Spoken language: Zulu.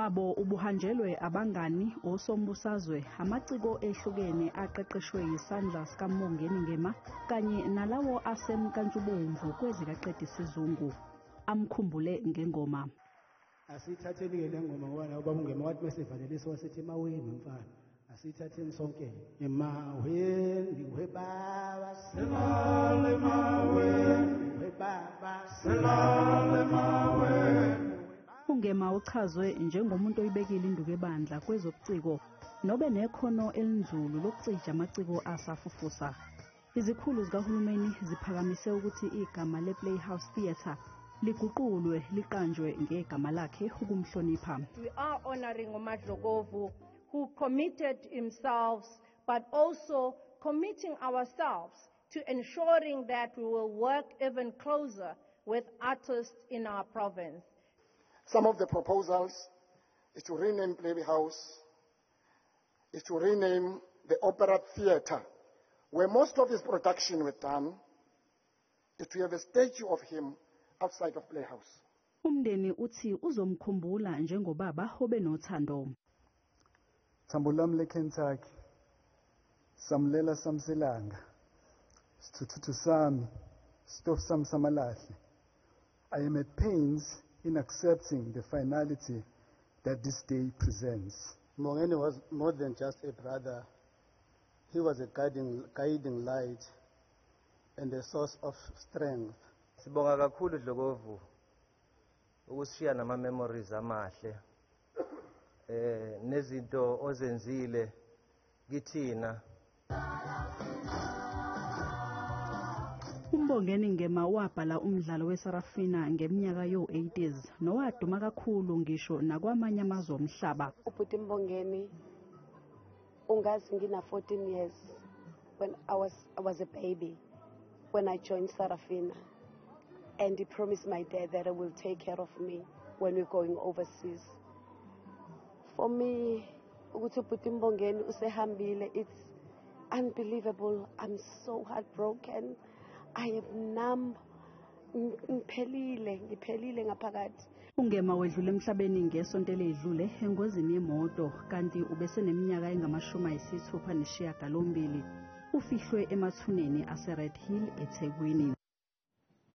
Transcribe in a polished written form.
Umngcwabo ubuhanjelwe abangani, osombusazwe, amaciko ehlukene aqeqeshwe yisandla sikaMbongeni Ngema kanye nalawo asemkantshubomvu kwezikaqedisizungu. Amkhumbule ngengoma. Asithatheni-ke le ngoma ngoba nawe ubaba uNgema wathi mesivalelisa wasithi emaweni mfana. Asithatheni sonke. Emaweni we baba Silale emaweni, we baba silale emaweni. UNgema uchazwe njengomuntu oyibekile induku ebandla kwezobuciko nobe nekhono elinzulu lokucija amaciko asafufusa. Izikhulu zikahulumeni ziphakamise ukuthi igama le-Playhouse Theatre liguqulwe liqanjwe ngegama lakhe ukumhlonipha. We are honoring uMadlokovu, who committed himself, but also committing ourselves to ensuring that we will work even closer with artists in our province. Some of the proposals is to rename Playhouse, is to rename the Opera Theatre, where most of his production were done, is to have a statue of him outside of Playhouse. Umndeni uthi uzomkhumbula njengobaba obenothando. Thambo lami leKentucky, samlela samselanga, sithuthuthu sami, stofu sami samalahle. I am at pains in accepting the finality that this day presents. Mbongeni was more than just a brother. He was a guiding light and a source of strength. Sibonga kakhulu Dlokovu ukushiya nama memories amahle nezinto ozenzile kithina. UMbongeni Ngema wabhala umdlalo weSarafina ngeminyaka yo-80s nowaduma kakhulu ngisho nakwamanye amazwe omhlaba. Ubhuti Mbongeni ungazi ngina 14 years when I was a baby when I joined Sarafina, and he promised my dad that he will take care of me when we're going overseas. For me, ukuthi ubhuti Mbongeni usehambile, it's unbelievable. I'm so heartbroken. I am numb. Ngiphelile, ngiphelile ngaphakathi. UNgema wedlule emhlabeni ngesonto eledlule engozini yemoto kanti ubeseneminyaka engama-68. Ufihlwe emathuneni ase-Red Hill eThekwini.